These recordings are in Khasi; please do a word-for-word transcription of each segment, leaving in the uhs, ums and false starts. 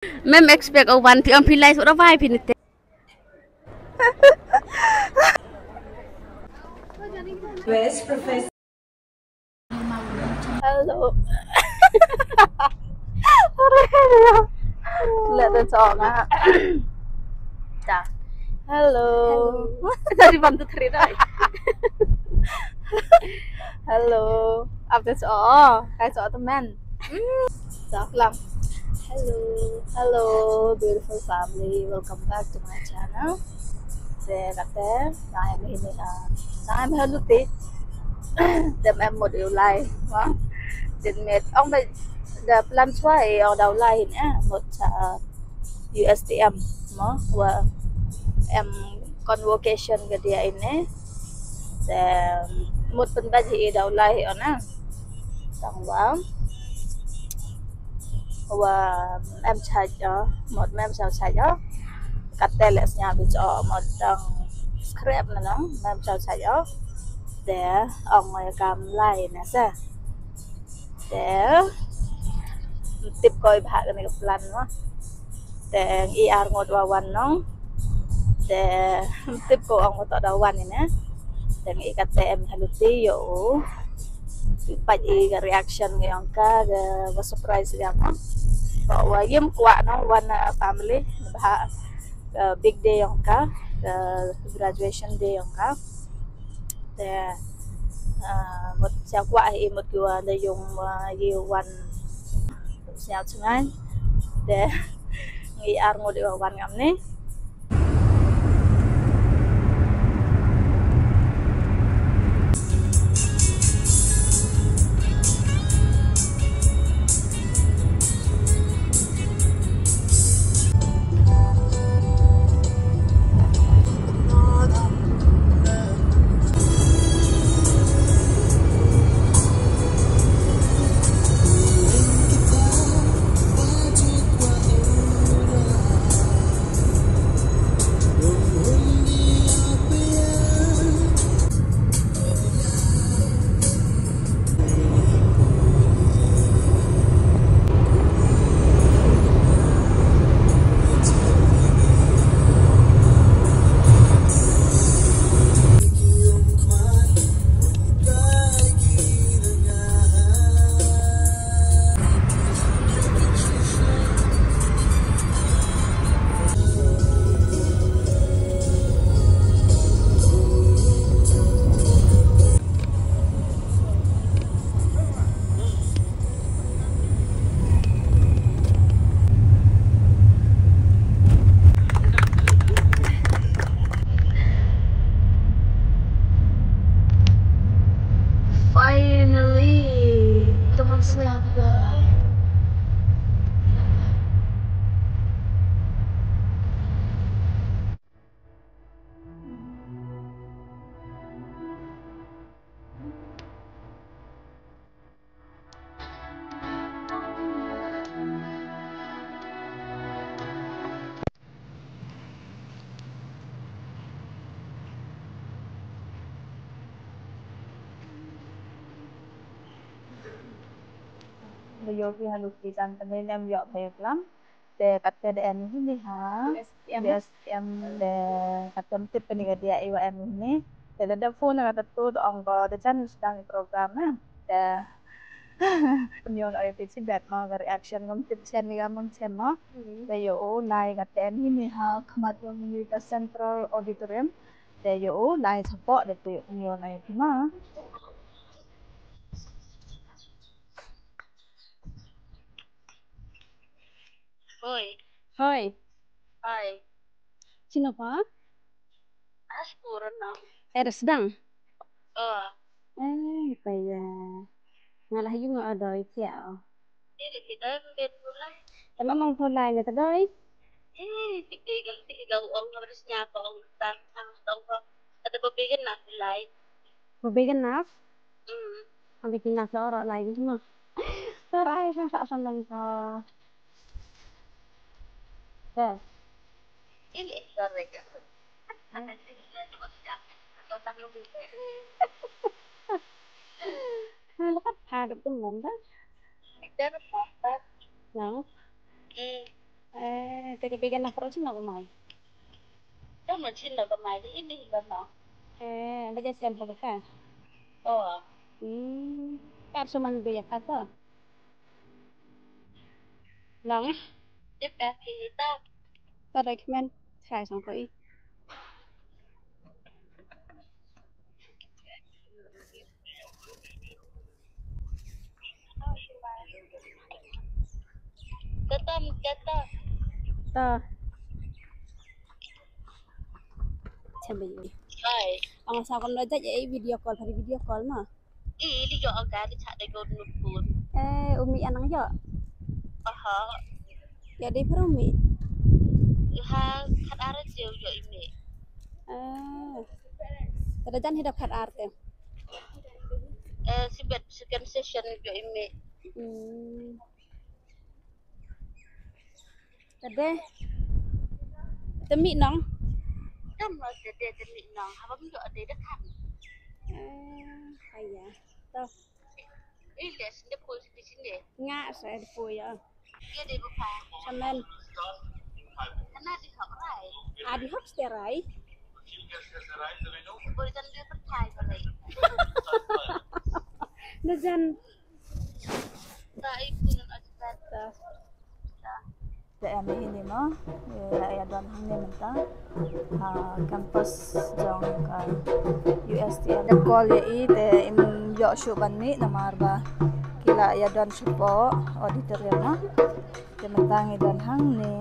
Mem expect o wan ti ong phi lai sura vai phi nite. Where's Professor? Hello. Let the talk. Da. Hello. Hello. Tadi bantu tadi dah. Hello. Update, oh, guys, oh, teman. Salam. Hello. Hello, beautiful family. Welcome back to my channel. Te kata, na em hini, ah, na em halu te. Dem em mut u lai, ma. Din met, ong ba da plan chwa e, ong da u lai hin, eh, mut cha U S T M, ma. Wa em convocation ka dia ine. Te mut pynbeit hi da u lai hi ona. Tang wa. Wa em chaj o, mut mem chaj chaj o. Kate le snya bi cho mut tang scrap na nang, mem chaj chaj o. Te ong ya kam lai na sa. Te tip koi bha kane ka plan mo. Te ngi ar ngut wa wan nong. Te tip ko ong to da wan ine. Te ngi kate em halu ti yo u. Pat i ka reaction ngi ong ka, ka, ka surprise ya mo. Ko wa yim kwah nong wan, uh, family bha, uh, big day ong ka, uh, graduation day ong ka. Te, ah, mut sia kwah hi mut ki wa da yung wa yi wan sia chungai. Te ngi ar ngut i wa wan ngam ni. Finally, teman selamat. Ba ïoh ki ha luti kan, tang ïa nem ïoh ba ïoh klam. Te kat te da em hi ni ha. U S T M. U S T M de kat te tip kane ka dia i wa em hi ni. Te da da phone ka ta tu da ong ko da jan sdang i program na. Te nyo na ri ti bet mo ka reaction ngam tip chen ni ngam chen mo. Hmm. Te ïoh u lai kat te em hi ni ha khmat ïoh ni ka Central Auditorium. Te ïoh u lai support de tu ïoh nyo na ri ti mo. Hoi. Hoi. Hai. Sino pa? As purna. Eres dang? Oh. Eh, pa ya. Ngalah yung adoi tia. Dili kita bet pulai. Tama mang pulai na tadoi. Eh, tiga tiga ong harus nyapa ong tang tang tong. Ada bebigan na pulai. Bebigan na? Hmm. Ang bikin nasi orang lain semua. Orang lain kan tak senang ke. Dah. Ini dari. Lekat harap tu mum dah. Dah apa? Yang. Hmm. Te ka bigan na kro chin na ka mai. Ka ma chin na ka mai di ini ka no. Eh, ka ja sem ka ka. Oh. Hmm. Kar suman bi ya ka to. Lang. Dip ka ki ta. Ta recommend. Try song ko i. Kata, kata. Ta. Chambe. Hi. Ang sa kon lo jaj e video call, hari video call ma. I li yo aga di cha de go nu pun. Eh, umi anang yo. Aha. Ya de pura umi. Ha, khat ara jeu yo imi. Eh. Kada jan hidap khat ar te. Eh, si bet second session yo imi. Hmm. Tade. Te mi nong. Kam lo tade te mi nong. Haba mi yo ade de kan. Eh, aya. To. Ile sinde poi sinde sinde. Nga sa de poi ya. Ye de buka. Samen. Kana di hok rai. Adi hok ste rai. Boi tan de pertai rai. Na jan. Ta ipu nan adat. Ta. Te em hi ni mo, eh, la ïa don hangne mynta. Ah, campus jong ka U S T M. Te call ïa i te im ïoh shuh ban mih namar ba ki la ïa don shapoh auditorium mo. Te mynta ngi don hangne.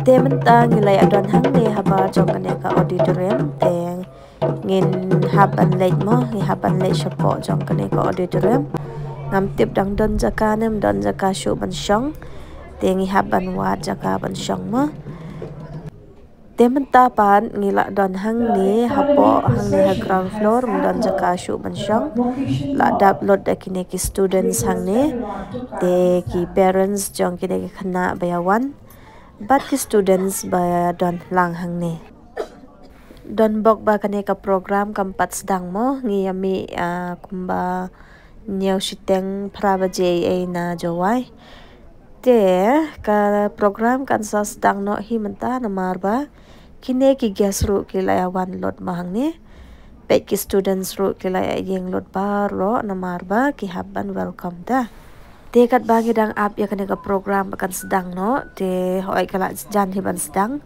Te mynta ngi la ïa don hangne haba jong kane ka auditorium te ngin hap ban leit mo, ngi hap ban leit shapoh jong kane ka auditorium. Ngam tip dang don jaka ne ym don jaka shuh ban shong. Te ngi hap ban wad jaka ban shong mo. Te mynta pat ngi la don hangne hapoh hangne ha ground floor, ym don jaka shuh ban shong. La dap lut da kine ki students hangne. Te ki parents jong kine ki khynnah ba ïa wan. Bad ki students ba don lang hangne. Don bok ba kane ka program kam pat sdang mo, ngi ïa mih, ah, kumba hynñiew shiteng phra baje ei na Jowai. Te ka program kan sa sdang noh hi mynta namar ba kine ki guest ruh ki la ïa wan lut mo hangne. Peit ki students ruh ki la ïa ïeng lut baroh namar ba ki hap ban welcome da. Te katba ngi dang ap ïa kane ka program ba kan sdang noh, te hooid ka la jan hi ban sdang.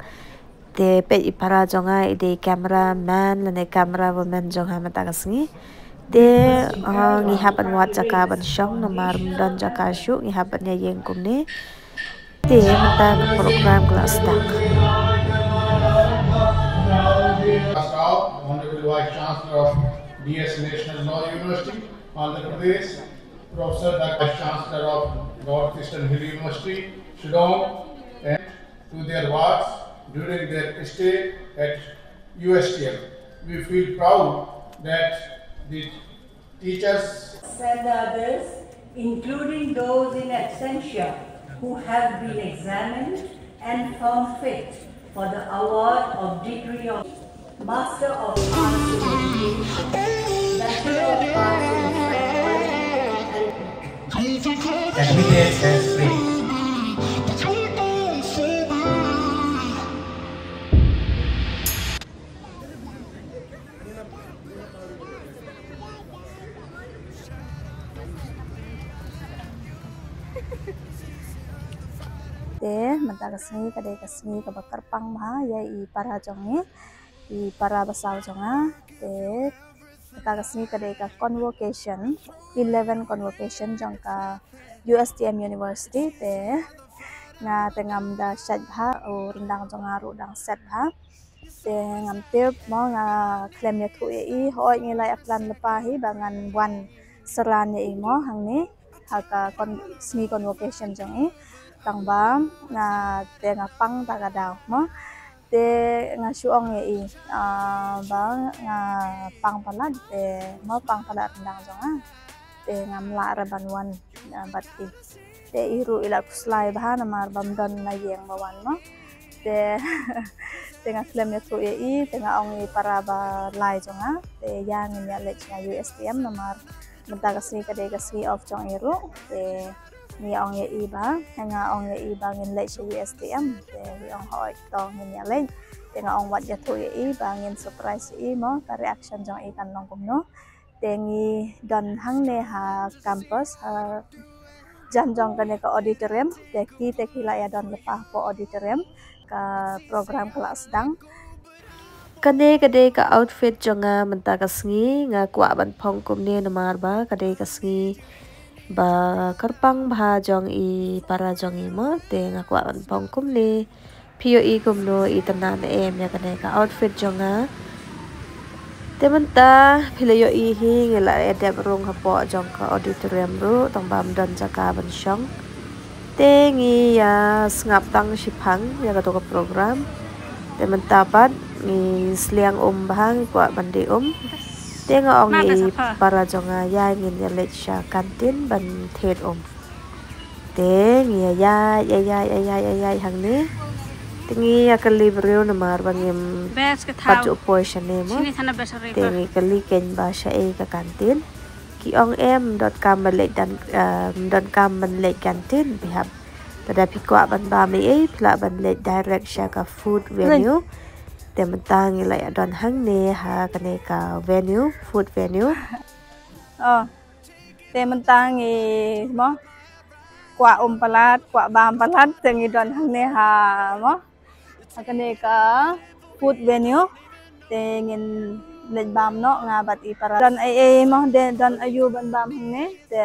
Te peit i para jong nga i dei camera man lane camera woman jong nga mynta ka sngi. Te, ah, ngi hap ban wad jaka ban shong namar ym don jaka shuh, ngi hap ban ïa ïeng kumne. Te mynta ka program ka la start. Honorable Vice Chancellor of D S National Law University, Andhra Pradesh, Professor Doctor Vice Chancellor of North Eastern Hill University, Shillong, and to their wards during their stay at U S T M. We feel proud that the teachers and others, including those in absentia, who have been examined and found fit for the award of degree of Master of Arts in Education, Bachelor of Arts in Psychology, and Candidates has been. Te mynta ka sngi ka dei ka sngi kaba kyrpang bha ïa i para jong ngi, i para basaw jong nga. Te mynta ka sngi ka dei ka convocation, eleven convocation jong ka U S T M University. Te nga te ngam da shait bha, u ryndang jong nga ruh dang set bha. Te ngam tip mo, nga khlem ïathuh ïa i, hooid ngi la ïa plan lypa hi ba ngan wan synran ïa i mo hangne ha ka con-, sngi convocation jong i. Tang ba nga te nga pang ta ka daw mo. Te nga shu ong ïa i, ah, ba nga pang palat te mo, pang palat ryndang jong nga. Te ngam lah re ban wan, ah, bad i. Te i ruh i la khuslai bha namar bym don na ïing ba wan mo. Te, te nga khlem ïathuh ïa i, te nga ong ïa i para ba lai jong nga. Te ïa ngin ïa leit sha U S T M namar mynta ka sngi ka dei ka sngi off jong i ruh. Te Ngi ong ïa i ba, nga ong ïa i ba ngin leit sha U S T M. Te i ong hooid to ngin ïa leit. Te nga ong wat ïathuh ïa i ba ngin surprise ïa i mo, ka reaction jong i kan long kumno. Te ngi don hangne ha campus, ha jan jong kane ka auditorium. Te ki te ki la ïa don lypa hapoh auditorium, ka program ka la sdang. Kane ka dei ka outfit jong nga mynta ka sngi, nga kwah ban phong kumne namar ba ka dei ka sngi ba kyrpang bha jong i para jong i mo, te nga kwah ban phong kumne. Phi ïohi kumno, i tynnad em ïa kane ka outfit jong nga? Te mynta phi la ïohi hi, ngi la ïa dep rung hapoh jong ka auditorium ruh, tang ba ym don jaka ban shong. Te ngi ïa sngap tang shiphang ïa kato ka program. Te mynta pat ngi sliang um bha, ngi kwah ban dih um. Te nga ong ïa i para jong nga ïa ngin ïa leit sha canteen ban thied um. Te ngi ïa ïaid, ïa ïaid, ïa ïaid, ïa ïaid hangne. Te ngi ïa kylli briew namar ba ngim pat ju poi shane mo. Te ngi kylli keiñ ba shaei ka canteen. Ki ong em, donkam ban leit dan, em, donkam ban leit canteen, phi hap. Lada phi kwah ban bam ei ei, phi lah ban leit direct sha ka food venue. Te mynta ngi la ïa don hangne ha kane ka venue, food venue. Oh, te mynta ngi mo kwah um palat, kwah bam palat, te ngi don hangne ha mo. Ha kane ka food venue, te ngin leit bam noh nga bad i para. Don ei ei mo, de don aïu ban bam hangne, te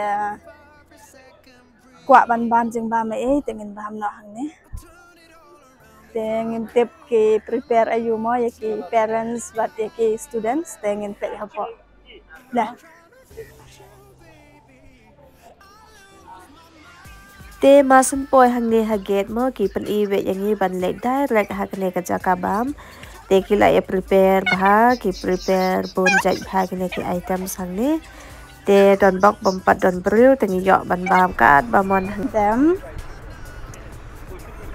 kwah ban bam jingbam ei ei, te ngin bam noh hangne. Te ngin tip ki prepare aïu mo ïa ki parents bad ïa ki students, te ngin peit hapoh. Dah. Te mar shu poi hangne ha gate mo, ki pyni beit ïa ngi ban leit direct ha kane ka jaka bam. Te ki la ïa prepare bha, ki prepare bun jait bha kine ki items hangne. Te don bok bym pat don briew, te ngi ïoh ban bam katba mon hangne.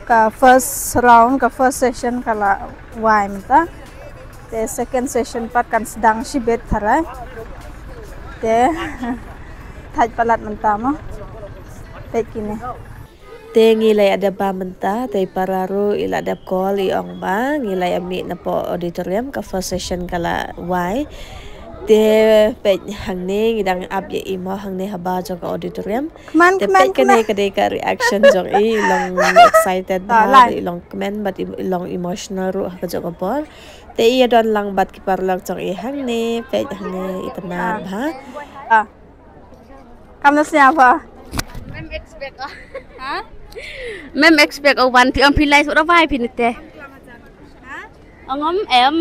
Ka first round, ka first session ka la wai mynta. Te second session pat kan sdang shibit tharai. Te thait palat mynta mo. Peit kine. Te ngi la ïa dep bam mynta, te i para ruh i la dep call, i ong ba ngi la ïa mih napoh auditorium, ka first session ka la wai. Te peit hangne, ngi dang ap ïa i mo hangne habar jong ka auditorium. Te peit kane ka dei ka reaction jong i, i long excited bha, i long kmen bad i long emotional ruh ha kajuh ka por. Te i ïa don lang bad ki paralok jong i hangne, peit hangne, i tynnad bha. Kam da sñiaw pha. Mem expect o. Ha? Mem expect o wan phi, ym phi lai suk da vai phi nite. Ha? Ong ym em.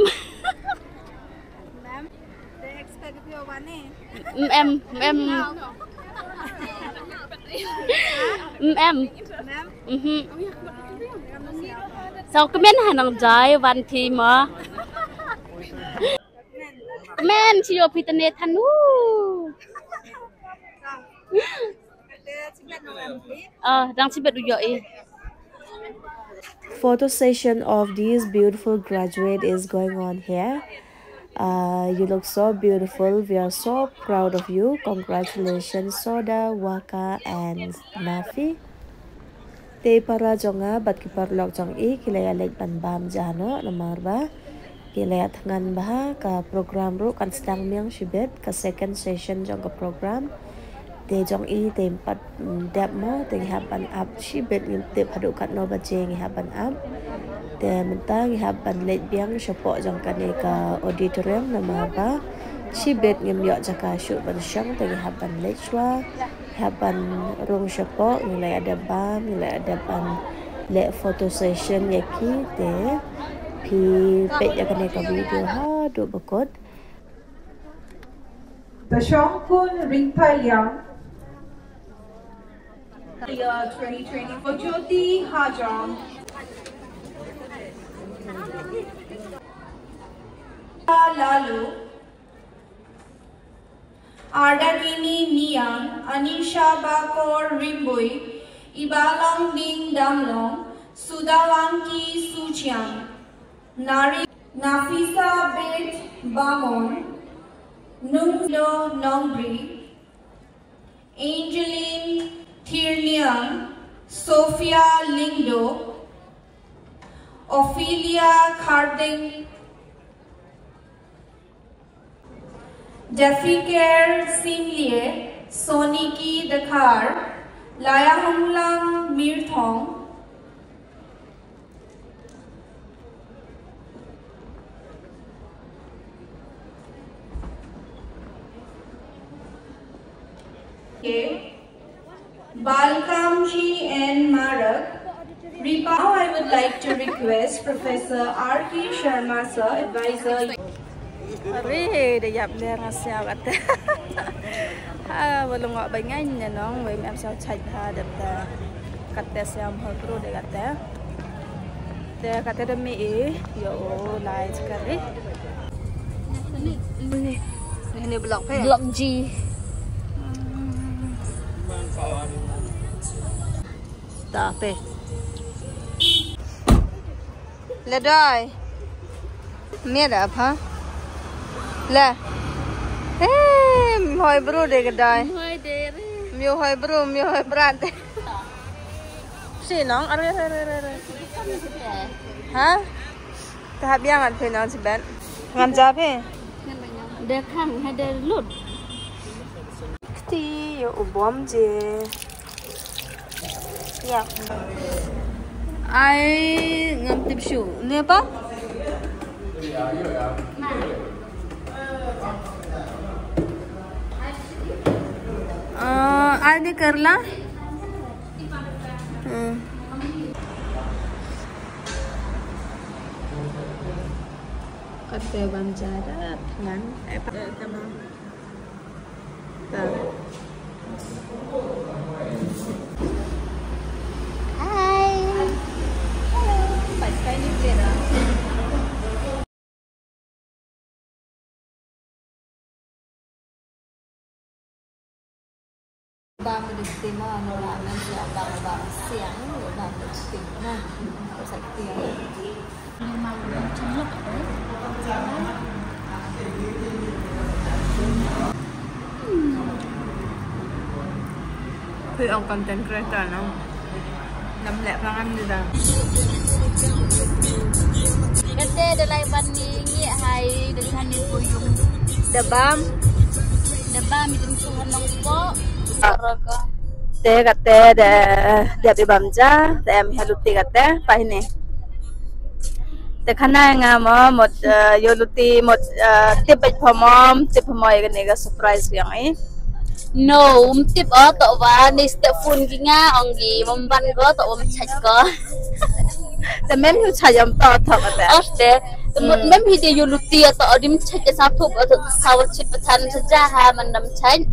Mem, they expect phi o wan ni. Ym em, ym em. Ym em. Mem? Mhm. Kam da sñiaw pha. Sa kmen ha nang jai wan phi ma. Kmen, chi ïoh phi tane than u. Ah, dang chibet u ïoh i. Photo session of these beautiful graduate is going on here. Uh, you look so beautiful. We are so proud of you. Congratulations, Soda, Waka, and Nafi. Te i para jong nga bad ki paralok jong i ki la ïa leit ban bam ja noh namar ba ki la ïa thngan ba ka program ruh kan sdang miang shibit, ka second session jong ka program. Te jong i te ym pat, mm, dep mo, te ngi hap ban ap shibit, ngim tip haduh katno baje ngi hap ban ap. Te mynta ngi hap ban leit biang shapoh jong kane ka auditorium namar ba shibit ngim ïoh jaka shuh ban shong, te ngi hap ban leit shuwa. Hap ban rung shapoh, ngi la ïa dep bam, ngi la ïa dep ban leh photo session ïa ki. Te phi peit ïa kane ka video haduh ba kut. The Shongkun Ringphaliang year twenty twenty-four, Jyoti Hajong. Lalu. Ardakini Niang, Anisha Bakor Rimbui, Ibalang Ning Damlong, Sudawangki Suchiang, Nari Nafisa Bit Bamon, Nunglo Nongbri, Angeline Kirniang, Sophia Lyngdoh, Ophelia Kharding, Dafikir Singlie, Soniki Dkhar, Laiahonglang Myrthong, okay. Balkamji N Marak. Now I would like to request Professor R K Sharma sir, advisor. Are, da ïap de nga sñiaw kata. Ha, ba long ba ngan ne nong, wei mem sñiaw chait ha dep ta. Kata sñiaw mhol bru de kata. Te kata da mi i, yo lai chakari. Ni, ni block phi? Block G. Ta phi. Le dai. Mi da pha. Le. Eh, mi hoi bru de ka dai. Mi hoi de re. Mi hoi bru, mi hoi brat. Si nong, are, are, are, are. Ha? Ta hap yang at phi nong si bet. Ngan ja phi. De khang ha de lut. Kti yo u bom je. Ya. Ai ngam tip shu. Ne pa? Uh, ai ni Kerala? Hmm. Kata ban jada plan. Eh, pa-, eh, tamam. Ta. Hi. Hello. Bye. Bye. Bam dei ti mo, no la men sia bam bam siang, bam dei ti na. Sa ti. Phi ong content creator no. Nam leh pangam di da. Kate da lai ban ni ngi hai da chan ni puyung. Da bam. Da bam i tung su hanong po. Te kate da da bi bam ja, te em ha luti kate pa hini. Te khana nga mo mot, eh, yo luti mot, eh, tip bait pha mom, tip pha mo ya kane ka surprise yang i. No, um tip o to wa ni step phone gi nga ong gi mom ban go to um chat go. Te mem yu chayam to thok ate. Aste. Te mut mem hi de yu luti to dim chek sa thup to sa wa chit patan sa ja ha man dam chek.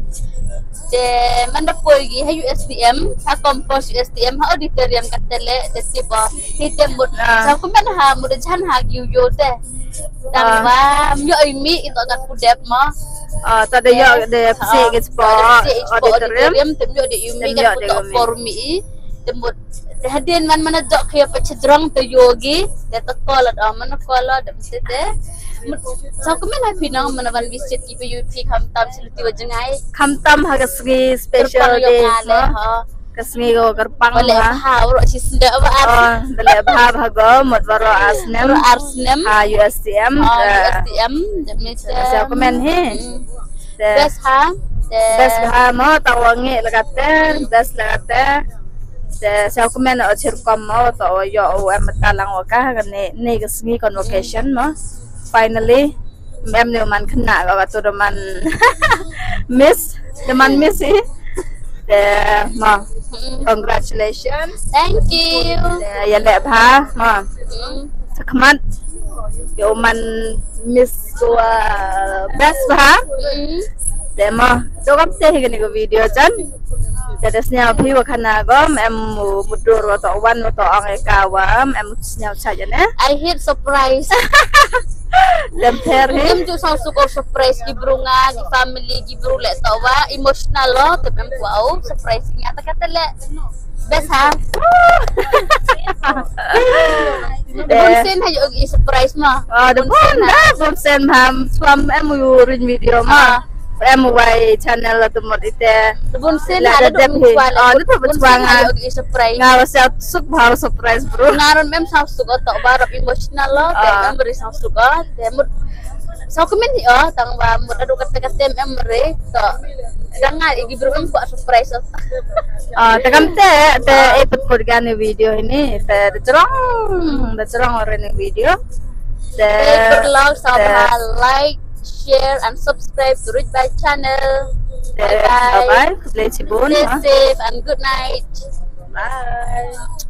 Te man da poi gi ha U S T M, ha campus U S T M, ha auditorium ka tele, te ti bo. Hi te mut. Sa ku men ha mut jan ha gi yo te. Tang ba myo i mi ito ka ku dep mo. Ah, ta da yo de psi gi spo auditorium. Te myo de yu mi ka ku to por mi. Te mut Te hadien man man jok khia pa chidrong te yogi, te te kola da man kola da mesti te. Sa ku men happy nang man ban visit ki pa U P kham tam siluti wa jengai. Kham tam ha ka sngi special day. Ka sngi ko kerpang ha. Bale bha ro si sende ba ar. Oh, bale bha bha go mot baro asnem. Ro arsnem. Ha U S T M. Ha U S T M. Sa ku men he. Best ha. Best ha mo ta wangi lagate, best lagate. Te sa ku men o chir kom mo to o yo o em ta lang o ka ne ne ka sngi convocation mo. Finally mem ne man khna ka tu de man miss, de man miss i. Te mo, congratulations. Thank you. Te ya le bha mo. Sakmat yo man miss ko best bha. Te mo, to kam te hi kani ko video chan. Te da sñiaw phi wa khana gom em mudur wa to wan wa to ong e ka wa em sñiaw cha jan eh. I hate surprise. Dem pher hi. Dem ju sa sukor surprise ki bru nga ki family ki bru le to wa emotional lo te em ko au surprise nga ta ka te le. Best ha. Bun sen ha yo i surprise ma. Ah, de bun da bun sen ma. Swam em u ring video ma. em wai channel la tumot ite. Bun sin La ada da dep hi. Oh, ni pun bun chuang sin nga. Ada surprise. Nga wa sa suk bhar surprise bro. Nga ron mem sa suk otok barap emotional lo. Te Ah. Mem ri sa suk o. Te mut sa kumin hi o tang ba mut adu kata kata mem ri to. Dang nga igi bro em ko surprise otok. Ah, te kam te te e put put gan video ini te da jrong da jrong ore ni video. Te Te berlau sa te- like, share and subscribe to Rich Bhai channel. te- Bye bye. Bye bye. Bless you bun. Stay Ah. Safe and good night. Bye.